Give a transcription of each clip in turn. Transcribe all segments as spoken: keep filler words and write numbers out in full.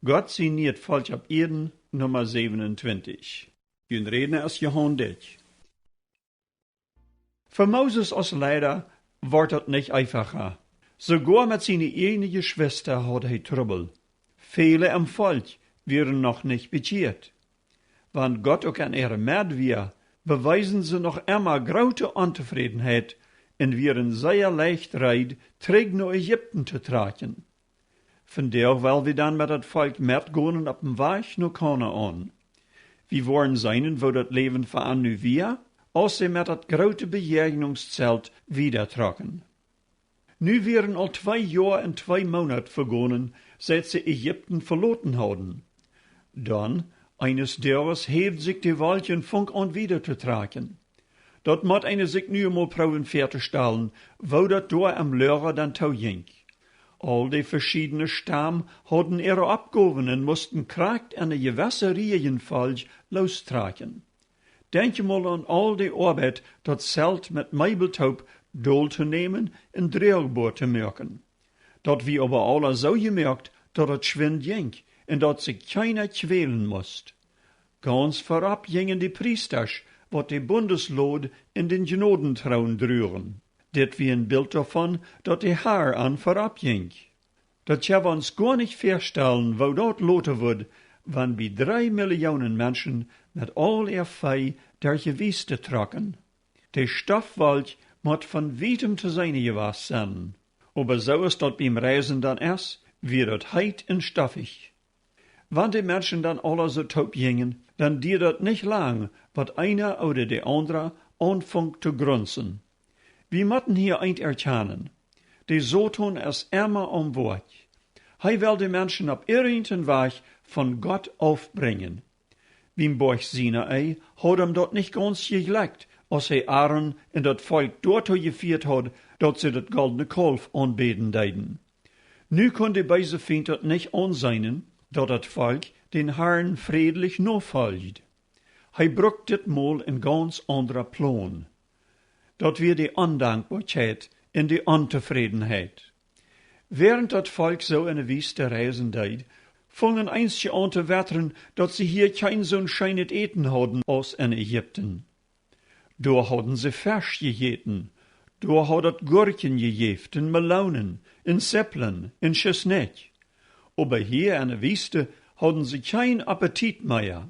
Gott sien nieet Volkj opp Ieed, Numma säwenuntwintich. Jun Rädna es Johan Dyck. Fa Moses aus Leida wort daut nich eenfacha. Soogoa met siene ieejne Jeschwista haud hee Trubbel. Väle em Volkj wieren noch nich bekjieet. Wan Gott uk en äare Med wia, bewiesen see noch emma groote Ontofrädenheit un wieren sea leicht reed, trigj no Ägipten to trakjen. Vondoag well wie dan met daut Volkj metgonen opp dän Wajch no Kanaan. Wie woaren seenen, woo daut Läwen fa an nu wia, aus see met daut groote Bejäajnungszelt wieda trocken. Nu wieren aul twee Joa un twee Moonat vegonen, siet see Ägipten veloten hauden. Dan, eenes Doages, häwd sikj de Wolkj un funk aun wieda to trakjen. Daut mott eena sikj nu emol proowen väatostalen, woo daut doa em Loaga dan toojinkj. Aul de veschiedne Stam hauden äare Oppgowen un musten krakjt en eene jewesse Rieejenfolj loostrakjen. Denkj emol aun aul de Oabeit, daut Zelt met Meebel toop dol to nämen un droagboa to moaken. Daut wia oba aules soo jemoakt, daut daut schwind jinkj un daut sikj kjeena kjwälen must. Gauns verropp jinjen de Priestasch, waut de Bundeslod un dän Jnodentroon druagen. Dit wia een Bilt doavon, daut de Har an verropp jinkj. Daut kjenn wie ons goa nich väastalen, woo daut lota wudd, wan bie dree Millionen Menschen met aul äa Vee derch de Wiest trocken. De Stoffwolkj mott von wietem to seenen jewast sennen. Oba soo aus daut biem Reisen dan es, wia daut heet un stoffich. Wan de Menschen dan aula soo toop jinjen, dan dieed daut nich lang, bat eena ooda de aundra aunfunk to grunzen. Wie motten hia eent erkjanen. De Soton es emma aum Woakj. Hee well de Menschen opp irjent een Wajch von Gott aufbrinjen. Biem Boajch Sinai haud am daut nich gauns jejlekjt, aus hee Aaron un daut Volkj doatoo jefieet haud, daut see daut goldne Kaulf aunbäden deeden. Nu kunn de beese Fient daut nich aunseenen, daut daut Volkj dän Harn frädlich nofoljd. Hee brukt dit Mol een gauns aundra Plon. Daut wia de Ondankboakjeit un de Ontofrädenheit. Wäarent daut Volkj soo enne Wiest reisen deed, fungen eenje aun to wettren, daut see hia kjeen soon scheenet Äten hauden aus en Ägipten. Doa hauden see Fesch jejäten, doa haud daut Gurkjen jejäft un Meloonen un Zipplen un Tschesnekj. Oba hia enne Wiest hauden see kjeen Appetit mea.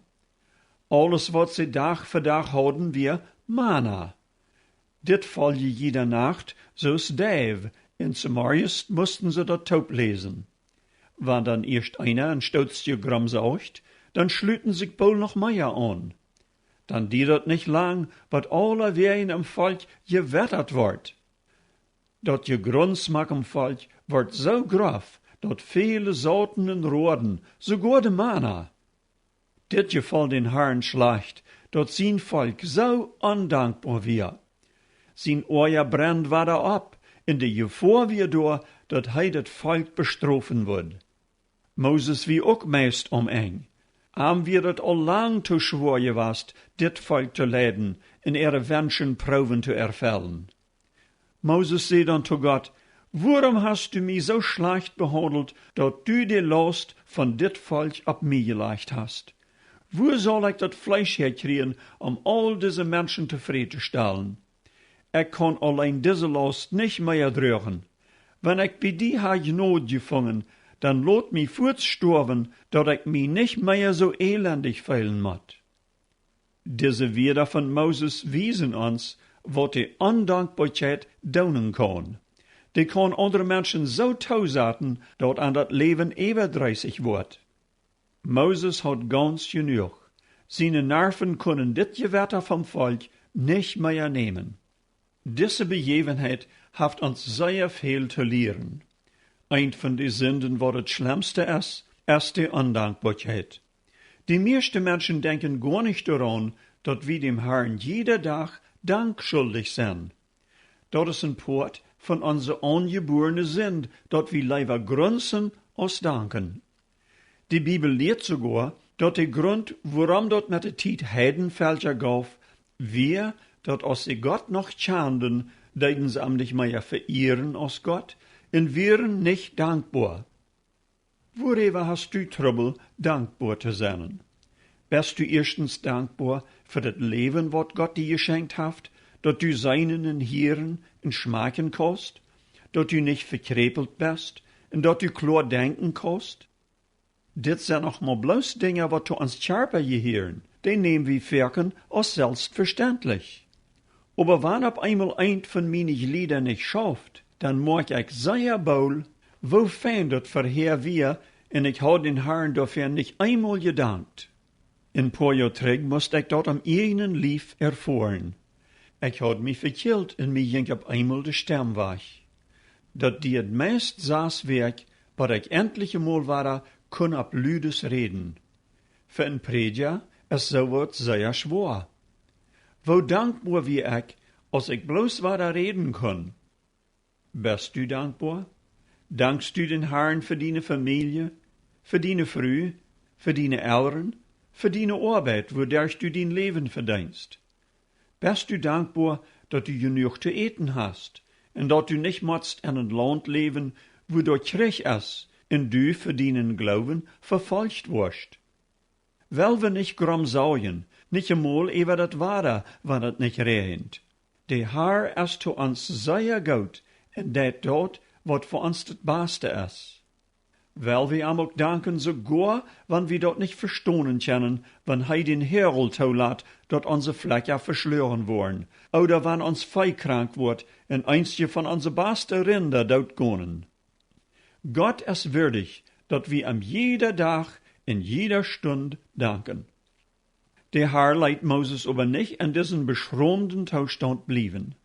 Aules, waut see Dach fa Dach hauden, wia Mana. Dit foll jieda Nacht soo aus Deiw, un zemorjes musten see daut toop läsen. Wan dan ieescht eena een Stootje grumsaucht, dan schluten sikj boolt noch mea aun. Dan dieed daut nich lang, bat aulawäajen em Volkj jewettat wort. Daut Jegruns mank em Volkj wort soo groff, daut väle sauten un roaden, soogoa de Mana. Dit jefoll dän Harn schlajcht, daut sien Volkj soo ondankboa wia. Sien Oaja brennd wada opp, un de Jefoa wia doa, daut hee daut Volkj bestrofen wudd. Moses wia uk meist aum Enj. Am wia daut aul lang too schwoa jewast, dit Volkj to leiden un äare Wenschen proowen to erfellen. Moses säd dan to Gott: Wuarom hast du mie soo schlajcht behaundelt, daut du de Laust von dit Volkj opp mie jelajcht hast? Wua saul ekj daut Fleesch häakjrieen, om aul dise Menschen tofräd to stalen? Ekj kaun auleen dise Laust nich mea droagen. Wan ekj bie die ha Jnod jefungen, dan lot mie fuaz stoawen, daut ekj mie nich mea soo elendich feelen mott. Dise Wieed von Moses wiesen ons, waut de Ondankboakjeit doonen kaun. Dee kaun aundre Menschen soo toosaten, daut an daut Läwen äwadreissich woat. Moses haud gauns jenuach. Siene Narwen kunnen dit Jewetta vom Volkj nich mea nämen. Dise Bejäwenheit haft ons sea väl to lieren. Eent von de Sinden, waut daut schlemste es, es de Ondankboakjeit. De mieeschte Menschen denkjen goa nich doaraun, daut wie däm Harn jieda Dach Dank schuldich sent. Daut es een Poat von onse aunjebuarne Sind, daut wie leewa grunzen aus danken. De Bibel lieet soogoa, daut de Grunt, wuarom daut met de Tiet Heidenvelkja gauf, wia, daut aus see Gott noch kjanden, deeden see am nich mea veieren aus Gott un wieren nich dankboa. Wuaräwa hast du Trubbel, dankboa to sennen? Best du ieeschtens dankboa fa daut Läwen, waut Gott die jeschenkt haft, daut du seenen un hieren un schmakjen kaust, daut du nich vekjräpelt best un daut du kloa denkjen kaust? Dit sent noch mau bloos Dinja, waut to ons Kjarpa jehieren. Dee näm wie foaken aus selfstvestentlich. Oba wan opp eemol eent von miene Jlieda nich schauft, dan moakj ekj sea bool, woo fein daut verhäa wia, un ekj haud dän Harn doafäa nich eemol jedankt. En poa Joa trigj must ekj daut aum ieejnen Lief erfoaren. Ekj haud mie vekjilt un mie jinkj opp eemol de Stemm wajch. Daut dieed meist sass Wäakj, bot ekj entlich emol wada kunn opp ludes räden. Fa en Prädja es soo waut sea schwoa. Woo dankboa wia ekj, aus ekj bloos wada räden kunn. Best du dankboa? Dankst du dän Harn fa diene Famielje, fa diene Fru, fa diene Elren, fa diene Oabeit, wuaderch du dien Läwen vedeenst? Best du dankboa, daut du jenuach to äten hast un daut du nich motst en een Launt läwen, wua doa Kjrich es un du fa dienen Gloowen vefolcht woascht? Well wie nich gromsaujen, nich emol äwa daut Wada, wan et nich räajent. De Har es to ons sea goot un deit daut, waut fa ons daut baste es. Well wie am uk danken, soogoa wan wie daut nich vestonen kjennen, wan hee dän Hoagel toolat, daut onse Flekja veschloagen woaren, ooda wan ons Vee krank woat un eenje von onse baste Rinda doot gonen. Gott es wirdich, daut wie am jieda Dach un jieda Stund danken. De Har leet Moses oba nich en disen beschraumden Toostaunt bliewen.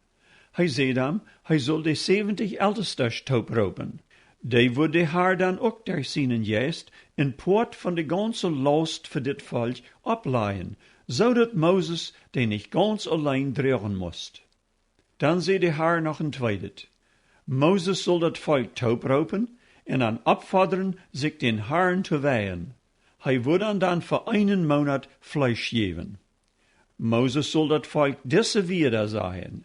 Hee säd am, hee sull de säwentich Eltestasch tooproopen. Dee wudd de Har dan uk derch sienen Jeist een Poat von de gaunze Laust fa dit Volkj opplajen, soo daut Moses dee nich gauns auleen droagen must. Dan säd de Har noch een tweedet. Moses sull daut Volkj tooproopen un an oppfodren, sikj dän Harn to weien. Hee wudd an dan fa eenen Moonat Fleesch jäwen. Moses sull daut Volkj dise Wieed sajen: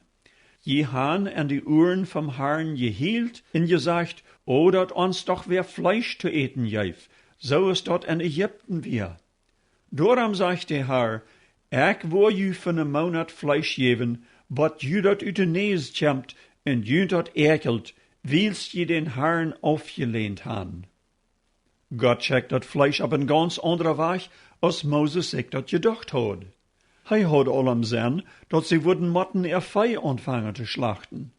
Jie han en de Uaren vom Harn jehielt un jesajcht: O, daut ons doch wäa Fleesch to äten jeef, soo aus daut en Ägipten wia. Doarom sajcht de Har: Ekj woa ju fa een Moonat Fleesch jäwen, bot ju daut ut de Näs kjemt un junt daut äakjelt, wiels jie dän Harn aufjelehnt han. Gott schekjt daut Fleesch opp een gauns aundra Wajch, aus Moses sikj daut jedocht haud. Hee haud aul em Senn, daut see wudden motten äa Vee aunfangen to schlachten.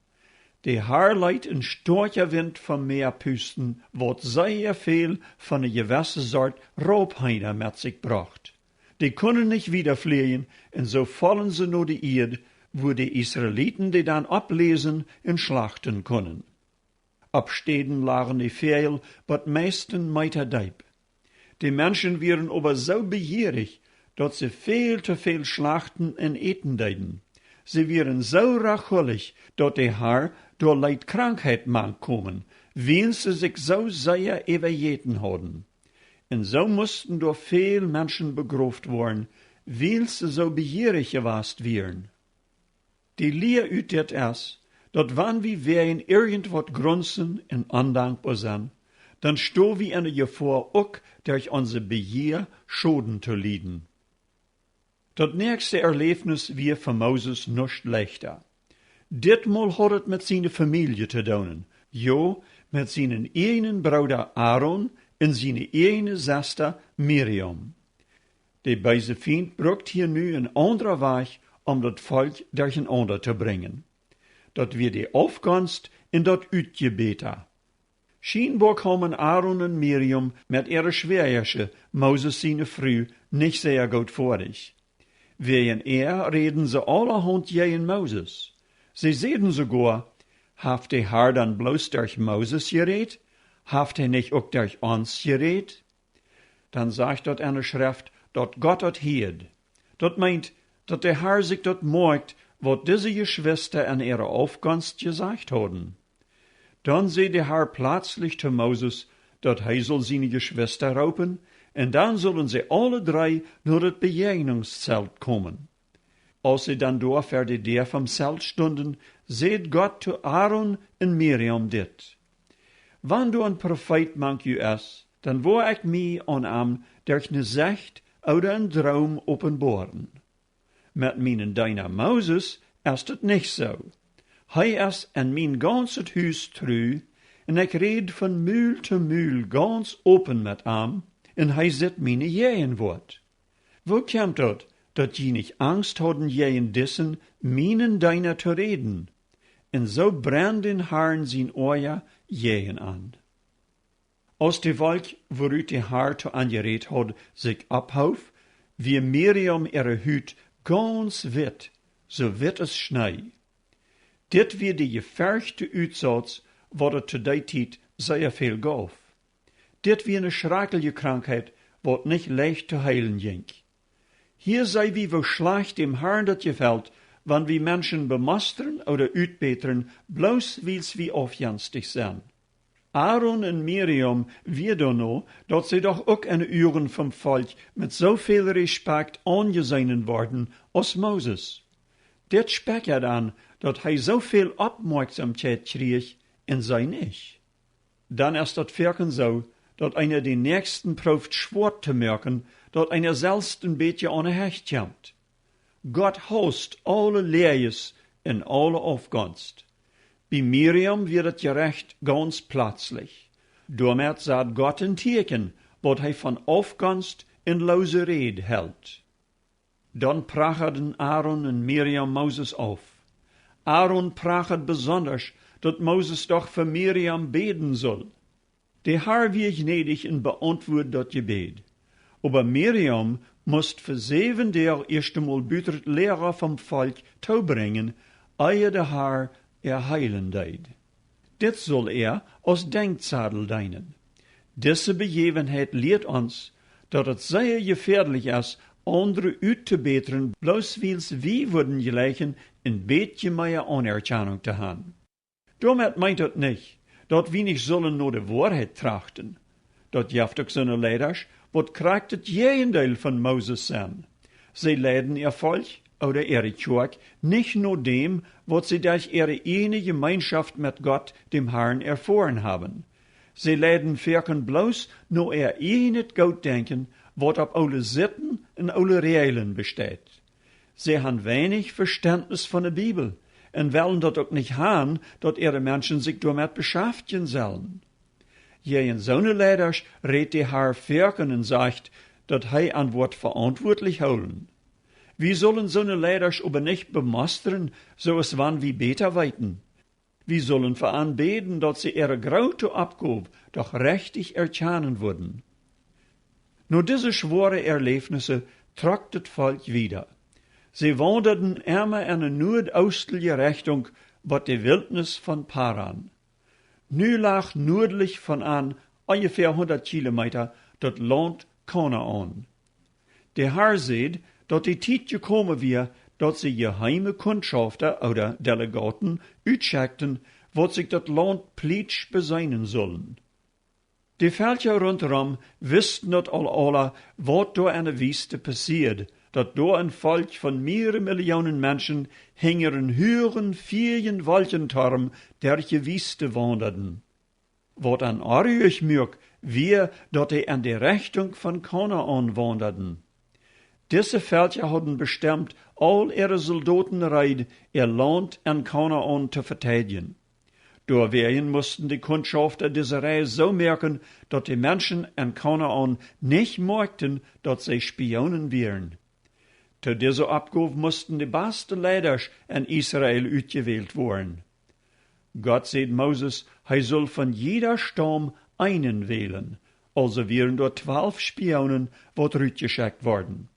De Har leet een stoakja Wint vom Mäa pusten, waut sea väl von ne jewesse Sort Raupheena met sikj brocht. Dee kunnen nich wieda fläajen, un soo follen see no de Ieed, wua de Israeliten dee dan oppläsen un schlachten kunnen. Opp Städen lagen de Väajel bot meist een Meeta deep. De Menschen wieren oba soo bejierich, daut see väl to väl schlachten un äten deeden. See wieren soo rachhullich, daut de Har doa leet Krankheit mank komen, wiels see sikj soo sea äwajäten hauden. Un soo musten doa väl Menschen begroft woaren, wiels see soo bejierich jewast wieren. De Lia ut dit es, daut wan wie wäajen irjentwaut grunzen un ondankboa senn, dan sto wie en de Jefoa, uk derch onse Bejia Schoden to lieden. Daut näakjste Erläwnis wia fa Moses nuscht leichta. Ditmol haud et met siene Famielje to doonen, jo, met sienen ieejnen Brooda Aaron un siene ieejne Sesta Miriam. De beese Fient brukt hia nu een aundra Wajch, om daut Volkj derchenaunda to brinjen. Daut wia de Aufgonst un daut Utjebäta. Schienboa kaumen Aaron un Miriam met äare Schwäajasche, Moses siene Fru, nich sea goot foadich. Wäajen äa räden see aulahaunt jäajen Moses. See säden soogoa: Haft de Har dan bloos derch Moses jerät? Haft hee nich uk derch ons jerät? Dan sajcht daut en de Schreft, daut Gott daut hieed. Daut meent, daut de Har sikj daut moakjt, waut dise Jeschwista en äare Aufgonst jesajcht hauden. Dan säd de Har plazlich to Moses, daut hee sull siene Jeschwista roopen, un dan sullen see aule dree no daut Bejäajnungszelt komen. Aus see dan doa ver de Däa vom Zelt stunden, säd Gott to Aaron un Miriam dit: Wan doa een Profeet mank ju es, Dan woa ekj mie aun am derch ne Secht ooda en Droom openboaren. Met mienen Deena Moses es daut nich soo. Hee es en mien gaunzet Hus tru, un ekj räd von Mul to Mul gauns open met am, un hee sitt miene Jäajenwoat. Woo kjemt daut, daut jie nich Angst hauden jäajen dissen mienen Deena to räden? Un soo brennd dän Harn sien Oaja jäajen an. Aus de Wolkj, wuarut de Har to an jerät haud, sikj opphoof, wia Miriam äare Hut gauns witt, soo witt aus Schnee. Dit wia de jeferchte Utsauz, waut et to dee Tiet sea väl gauf. Dit wia ne schrakjelje Krankheit, waut nich leicht to heelen jinkj. Hia see wie, woo schlajcht däm Harn daut jefelt, wan wie Menschen bemostren ooda utbätren, bloos wiels wie aufjenstich sent. Aaron un Miriam wia doano, daut see doch uk en de Uagen vom Volkj met soo väl Respekt aunjeseenen worden aus Moses. Dit spekjad an, daut hee soo väl Oppmoakjsomkjeit kjrieech un see nich. Dan es daut foaken soo, daut eena dän Näakjsten prooft schwoa to moaken, daut eena selfst en bät aun de Hecht kjemt. Gott haust aule Läajes un aule Aufgonst. Bie Miriam wia daut Jerecht gauns plazlich. Doamet sad Gott en Tieekjen, waut hee von Aufgonst un loose Räd helt. Dan prachaden Aaron un Miriam Moses auf. Aaron prachad besondasch, daut Moses doch fa Miriam bäden sull. De Har wia jnädich un beauntwuad daut Jebäd. Oba Miriam must fa säwen Doag ieescht emol buta daut Loaga vom Volkj toobrinjen, ea de Har äa heelen deed. Dit sull äa aus Denkjsadel deenen. Dise Bejäwenheit lieet ons, daut et sea jefäadlich es, aundre uttobätren, bloos wiels wie wudden jleichen, en bät mea Aunerkjanunk to han. Doamet meent daut nich, daut wie nich sullen no de Woarheit trachten. Daut jeft uk soone Leidasch, waut krakjt daut Jäajendeel von Moses sent. See leiden äa Volkj ooda äare Kjoakj nich no däm, waut see derch äare ieejne Jemeenschoft met Gott, däm Harn, erfoaren haben. See leiden foaken bloos no äa ieejnet Gootdenkjen, waut opp oole Sitten un oole Räajlen besteit. See han weinich Vestentnis von de Bibel un wellen daut uk nich han, daut äare Menschen sikj doamet beschaftjen sellen. Jäajen soone Leidasch rät de Har foaken un sajcht, daut hee an woat veauntwuatlich hoolen. Wie sullen soone Leidasch oba nich bemostren, soo aus wan wie bäta weeten. Wie sullen fa an bäden, daut see äare groote Oppgow doch rechtich erkjanen wudden. No dise schwoare Erläwnissen trock daut Volkj wieda. See waundaden emma en ne nuadoostelje Rechtunk, bot de Wiltnis von Paran. Nu lach nuadlich von an, onjefäa hundat Kilometa, daut Launt Kanaan. De Har säd, daut de Tiet jekomen wia, daut see jeheime Kundschafta ooda Delegaten utschekjten, waut sikj daut Launt plietsch beseenen sullen. De Velkja runt rom wisten daut aul aula, waut doa en de Wiest passieed, daut doa en Volkj von miere Millionen Menschen hinjaren huagen, fieejen Wolkjentorm derch de Wiest waundaden. Waut an oaruich muak, wia, daut dee en de Rechtunk von Kanaan waundaden. Dise Velkja hauden bestemt aul äare Soldoten reed, äa Launt en Kanaan to veteidjen. Doawäajen musten de Kundschafta dise Reis soo moaken, daut de Menschen en Kanaan nich moakjten, daut see Spionen wieren. To dise Oppgow musten de baste Leidasch en Israel utjewält woaren. Gott säd Moses, hee sull von jieda Staum eenen wälen. Aulsoo wieren doa twalf Spionen, waut rutjeschekjt worden.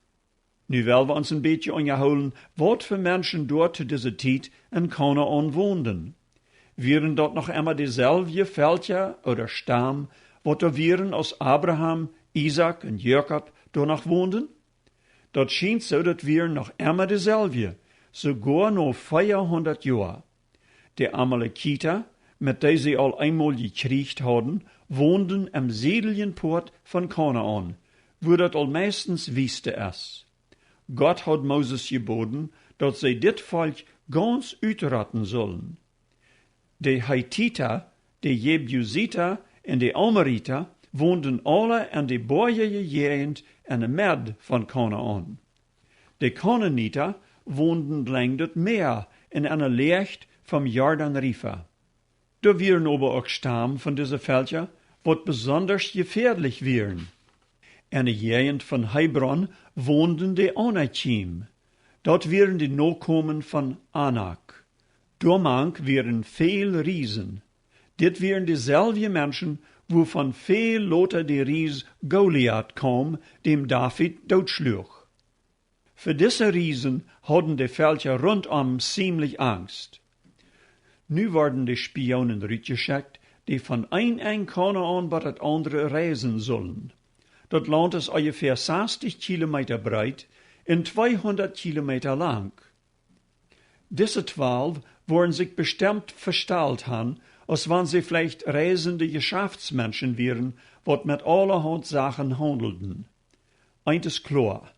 Nu well wie ons en bät unjahoolen, waut fa Menschen doa to dise Tiet en Kanaan wonden. Wieren daut noch emma deselwje Velkja ooda Staum, waut doa wieren, aus Abraham, Isaak un Jakob doa noch wonden? Daut schient soo, daut wieren noch emma deselwje, soogoa no veahundat Joa. De Amalekita, met dee see aul eenmol jekjrieecht hauden, wonden em siedljen Poat von Kanaan, wua daut aul meistens Wiest es. Gott haud Moses jeboden, daut see dit Volkj gauns utrotten sullen. De Hetita, de Jebusita un de Amorita wonden aula en de boajige Jäajent en de Med von Kanaan. De Kanaanita wonden blangen daut Mäa un en de Läajcht vom Jordan River. Doa wieren oba uk Stamm von dise Velkja, waut besondasch jefäadlich wieren. En de Jäajent von Hebron wonden de Anakim. Daut wieren de Nokomen von Anak. Doamank wieren väl Riesen. Dit wieren deselwje Menschen, wuavon väl lota de Ries Goliat kaum, däm David dootschluach. Fa dise Riesen hauden de Velkja runtom ziemlich Angst. Nu worden de Spionen rutjeschekjt, dee von een Enj Kanaan bat daut aundre reisen sullen. Daut Launt es onjefäa sastich Kilometa breet un tweehundat Kilometa lang. Dise twalw woaren sikj bestemt vestalt han, aus wan see veleicht reisende Jeschaftsmenschen wieren, waut met aulahaunt Sachen haundelden. Eent es kloa: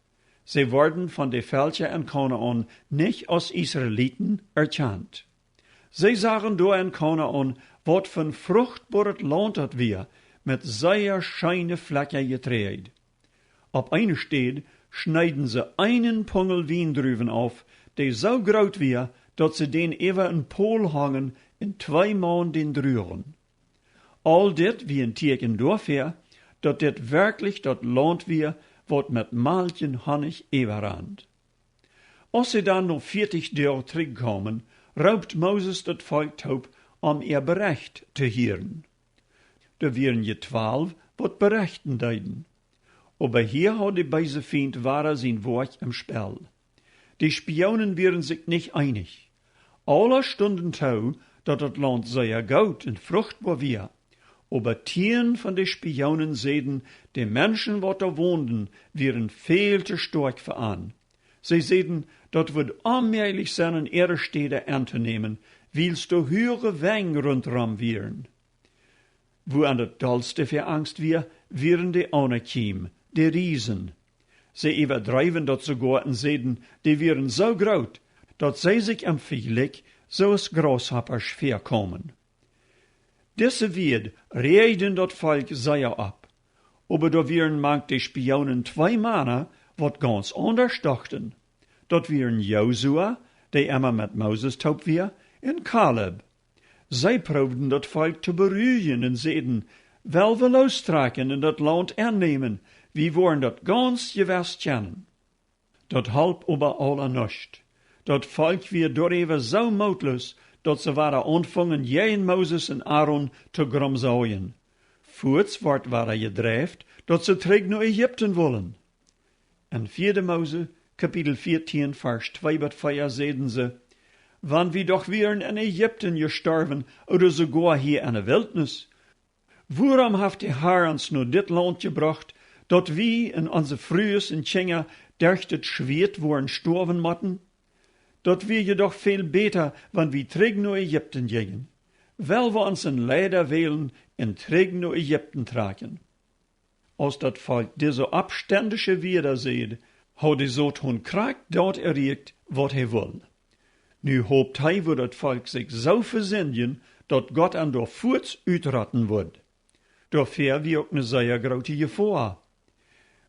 See worden von de Velkja en Kanaan nich aus Israeliten erkjant. See sagen doa en Kanaan, waut fa een fruchtboaret Launt daut wia, met sea scheene Flekja Jeträajd. Opp eene Städ schneeden see eenen Pungel Wiendruwen auf, dee soo groot wia, daut see dän äwa een Pol hongen un twee Maun dän druagen. Aul dit wia een Tieekjen doafäa, daut dit werkjlich daut Launt wia, waut met Malkj un Honnich äwarand. Aus see dan no vieetich Doag trigjkaumen, roopt Moses daut Volkj toop, om äa Berecht to hieren. Doa wieren je twalw, waut berechten deeden. Oba hia haud de beese Fient wada sien Woakj em Spell. De Spionen wieren sikj nich eenich. Aula stunden too, daut daut Launt sea goot un fruchtboa wia. Oba tieen von de Spionen säden, de Menschen, waut doa wonden, wieren väl to stoakj fa an. See säden, daut wudd onmäajlich sennen, äare Städa entonämen, wiels doa huage Wenj runtrom wieren. Wua an daut dollste fa Angst wia, wieren de Anakim, de Riesen. See äwadreewen daut soogoa un säden, dee wieren soo groot, daut see sikj em Vejlikj soo aus Grashoppasch väakaumen. Dise Wieed räajden daut Volkj sea opp. Oba doa wieren mank de Spionen twee Mana, waut gauns aundasch dochten. Daut wieren Josua, dee emma met Moses toop wia, un Kaleb. See proowden daut Volkj to beruijen un säden: Well wie loostrakjen un daut Launt ennämen, wie woaren daut gauns jewess kjennen. Daut holp oba aula nuscht. Daut Volkj wia doaräwa soo mootloos, daut see wada aunfungen, jäajen Moses un Aaron to gromsajen. Fuaz wort wada jedreift, daut see trigj no Ägipten wullen. En vieede Mose, Kapitel vieetieen, Varsch twee bat vea, säden see: Wan wie doch wieren en Ägipten jestorwen, ooda soogoa hia en de Wiltnis, wuarom haft de Har ons no dit Launt jebrocht, daut wie un onse Frues un Kjinja derch daut Schwieet woaren stoawen motten? Daut wia je doch väl bäta, wan wie trigj no Ägipten jinjen. Well wie ons een Leida wälen un trigj no Ägipten trakjen. Aus daut Volkj dise oppstendische Wieed säd, haud de Soton krakjt daut erreicht, waut hee wull. Nu hopt hee, wudd daut Volkj sikj soo vesindjen, daut Gott an doa fuaz utrotten wudd. Doafäa wia uk ne sea groote Jefoa.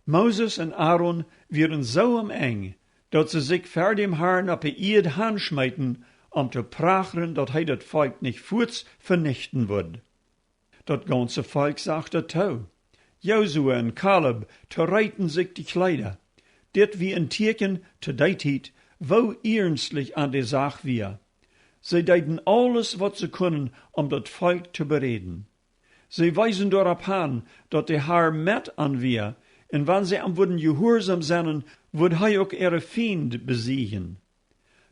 Moses un Aaron wieren soo aum Enj, daut see sikj ver däm Harn opp de Ieed hanschmeeten, om to prachren, daut hee daut Volkj nich fuaz venichten wudd. Daut gaunze Volkj sach daut too. Josua un Kaleb toreeten sikj de Kjleeda. Dit wia een Tieekjen to dee Tiet, woo iernstlich an de Sach wia. See deeden aules, waut see kunnen, om daut Volkj to beräden. See weesen doaropp han, daut de Har met an wia, un wan see am wudden jehuarsom sennen, wudd hee uk äare Fiend besieejen.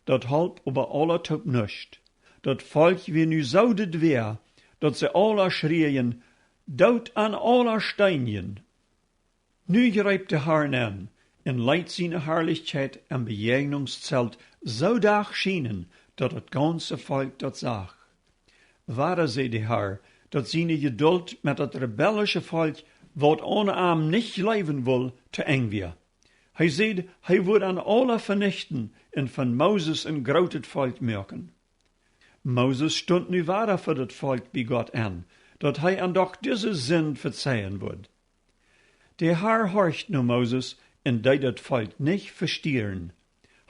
Daut holp oba aula toop nuscht. Daut Volkj wia nu soo de Dwäa, daut see aula schrieejen: Doot an aula steenjen! Nu jreep de Har enn un leet siene Harlichkjeit em Bejäajnungszelt soo dach schienen, daut daut gaunze Volkj daut sach. Wada säd de Har, daut siene Jedult met daut rebellische Volkj, waut aun am nich jleewen wull, to Enj wia. Hee säd, hee wudd an aula venichten un von Moses een grootet Volkj moaken. Moses stunt nu wada fa daut Volkj bie Gott enn, daut hee an doch dise Sind vezeien wudd. De Har horcht no Moses un deed daut Volkj nich vestieren.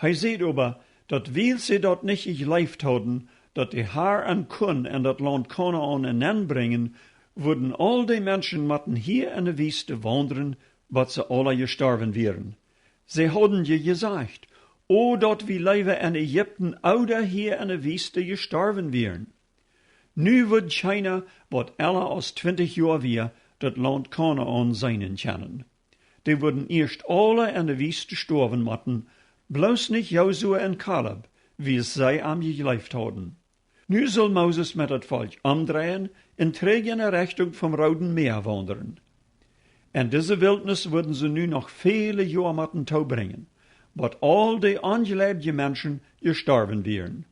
Hee säd oba, daut wiels see daut nich jejleeft hauden, daut de Har an kunn en daut Launt Kanaan nenbrinjen, wudden aul de Menschen motten hia en de Wiest waundren, bat see aula jestorwen wieren. See hauden je jesajcht: O daut wie leewa en Ägipten ooda hia en de Wiest jestorwen wieren. Nu wudd kjeena, waut ella aus twintich Joa wia, daut Launt Kanaan seenen kjennen. Dee wudden ieescht aula en de Wiest stoawen motten, bloos nich Josua un Kaleb, wiels see am jejleeft hauden. Nu sull Moses met daut Volkj omdreien un trigj en de Rechtunk vom Rooden Mäa waundren. En dise Wiltnis wudden see nu noch väle Joa motten toobrinjen, bat aul de onjleewje Menschen jestorwen wieren.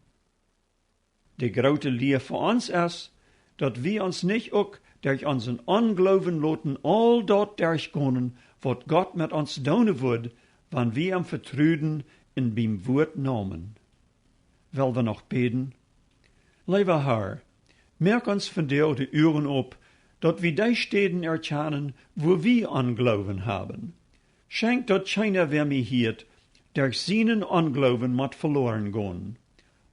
De groote Lia fa ons es, daut wie ons nich uk derch onsen Ongloowen loten aul daut derchgonen, waut Gott met ons doonen wudd, wan wie am vetruden un biem Wuat neemen. Well wie noch bäden? Leewa Har, moak ons vondoag de Uagen op, daut wie dee Städen erkjanen, wua wie Ongloowen haben. Schenkj, daut kjeena, wäa mie hieet, derch sienen Ongloowen mott veloaren gonen.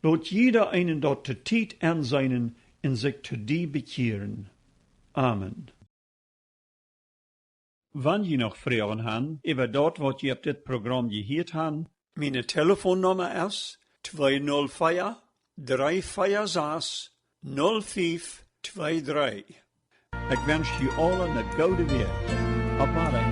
Lot jieda eenen daut to Tiet enseenen un sikj to die bekjieren. Amen. Wan jie noch Froagen han äwa daut, waut jie opp dit Program jehieet han, miene Telefonnumma es twee null veer, dree veer sas, null fief twee dree. Ekj wensch jie aule ne goode Wäakj. Opp Wada.